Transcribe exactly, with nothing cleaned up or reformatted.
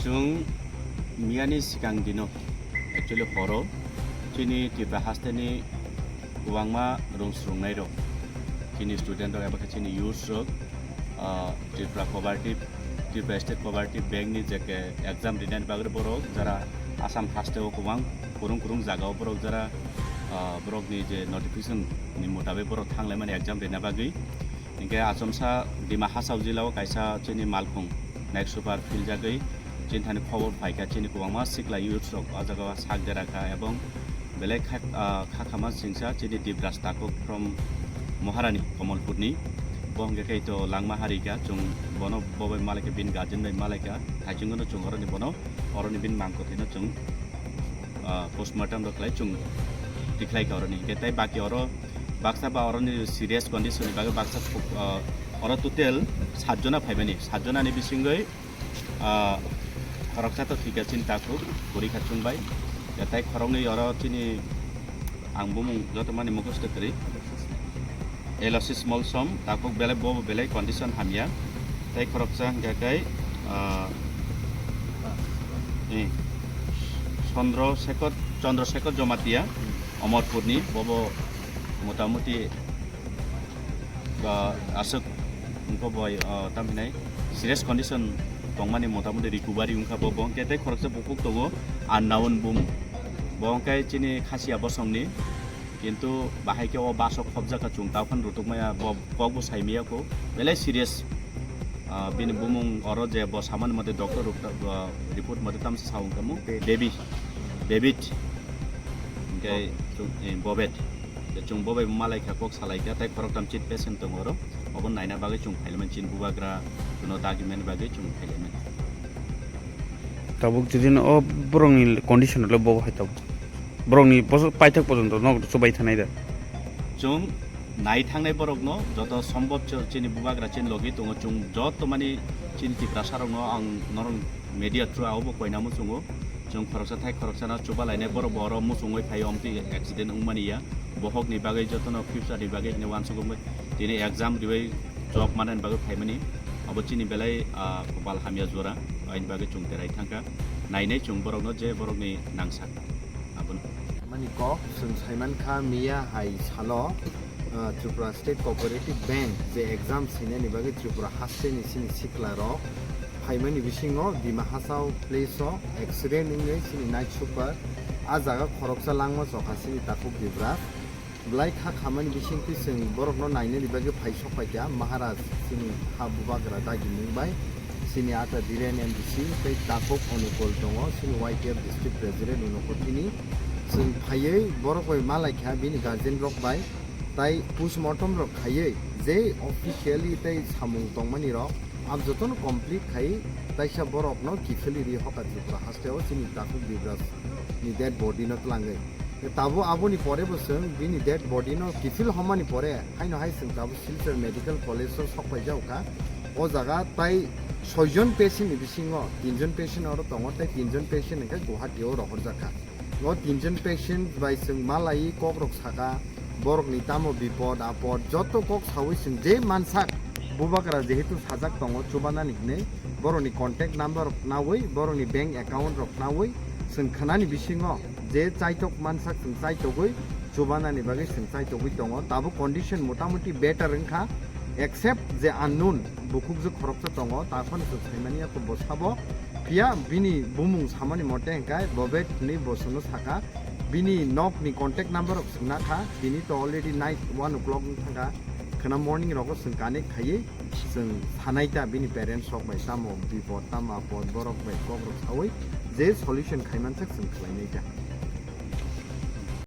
Chwng miyani swkang dino, actually horo, chini Tripura hasteni kwbangma rung swrwngnairok, chini studentrok eba khe chini youthsrok, ah, Tripura Cooperative, Tripura State Cooperative Bank ni je ke exam rinani bagwi borok jara Assam hasteo kwbang kwrwng kwrwng jagao borok jara, ah, borokni je notification ni mutabik borok thanglaimani exam rina bagwi. Hinkhe achomsa Dima Hasao jilao kaisa chini malkhung night super philjagwi chini thani khobor phaikha, chini kwbangma sikla youthsrok o jagao sak dera kha, ebong belai kha, ah, kha khama singsa chini Dibraj Takhuk from Maharani Kamalpurni. Bo hwnkhe khe to langma harikha, chwng bono bo bai malaikha, bini guardian bai malaikha, thaichung no chwng oroni bono, oroni bini mangkwthwino chwng, ah, postmortem rok khlai chwng tikhlai kha oroni. Hinkhe tai baki oro baksa ba oroni serious condition ni bagwi baksa, ah, oro total satjona phaimani, satjonani bisingwi, ah, khoroksa to thwikha chini takhuk, kwrwi kha chwng bai. Ya tai khoroknwi oro chini ang bumung joto mani mukhusto kwrwi. Elosis Molsom, takhuk belai bo belai condition hamya. Tai khoroksa hwnkha khe, ah, eh, Chandra Shekhar, Chandra Shekhar Jamatia, Amarpurni, bobo motamuti, ah, aswk wngkha boi, ah, tamhinai serious condition tongmani, motamuti recovery wngkha bo. Bo hwnkhe tei khoroksa bukhuk tongo, unknown bumung. Bo hwnkhe chini Khasia bosongni, kintu bahai khe o bus o khobjakha, chwng ta phano rutuk maya, bo kok bo sai maya kho, belai serious. Ah, bini bumung oro je bo samani mote doctor rok ta-, bo report mote tamsa sa wngkha mo, Baby. Baby. Hinkhe chwng, eh, Bobet. Je chwng bo bai malai kha, kok salai kha, tai khoroktham chini patient tongo oro. Obo naina bagwi chwng phailaimani, chini bubagra, chwngno dagimani bagwi chwng phailaimani. Tabuk jodi no o borokni condition le bo hai tabuk. Borokni boso paithak pojonto nok chubai thanai da. Chwng nai thangnai borokno joto sombhob ch-, chini bubagra chini logi tongo, chwng joto mani chini Tiprasa rokno ang norok media through abo koina muchungo. Chwng khoroksa thai khoroksano chuba lainai borok bo oro muchungwi phaio, omtwi accident wngmani ya. Bohokni bagwi jotono future ni bagwi hwnwi uansukgwi tini exam ribai job manani bagwi phaimani. Abo chini belai, ah, kopal hamya jora, aini bagwi chwng terai thangkha. Nainai chwng borokno je borokni nangsak. Abono. Mani kok chwng saimankha miya hai salo, ah, Tripura State Cooperative Bank je exam sinani bagwi Tripura hasteni chini sikla rok phaimani bisingo Dima Hasao place o accident wngwi chini night super a jaga khoroksa langma chokha chini takhuk Dibraj. Belai kha khamani bisingtwi chwng borokno nainani bagwi phai sok paikha Maharaj chini ha bubagra dagimung bai chini ata Dhiren M D C tei takhuk Anukul tongo chini Y T F district president uno kotini chwng phaiwi borok bai malaikha bini guardian rok bai. Tai postmortem rok khaiwi je officially tai samung tongmani rok, ab jotono complete khai taisa borokno kiphilwi ri hoka Tripura hasteo chini takhuk Dibraj ni dead body no twlangwi. Tabo aboni pore bo chwng bini dead body no kiphil homani pore haino hai chwng tabo Silchar Medical College o sok paijak kha. O jaga tai soijon patient ni bisingo tinjon patient oro tongo, tai tinjon patient hwnkhe Guwahati o rohorjak kha. O tinjon patient bai chwng malai kok rok saka, borokni tamo bipod apod joto kok sawi chwng je mansak bubagra jehetu sajak tongo chubanani hinwi borokni contact number rok nawi, borokni bank account rok nawi chwng khwnani bisingo je chaitok mansak chwng chaitogwi chubanani bagwi chwng chaitogwi tongo. Tabuk condition motamuti better wngkha, except je unknown bukhukjwk khoroksa tongo, ta phano chwng saimani ya bo sabo. Phiya bini bumung samani mote hwnkhe Bobet hinwi bo chwngno sakha. Bini nokni contact number rok swngna kha, tini to already night one o'clock wng thangkha. Khwna morning rogo chwng connect khaiwi chwng sanai ta bini parents rok bai tamo bipod tamo apod borok bai kok rok sawi je solution khaimansak chwng khlainai ta.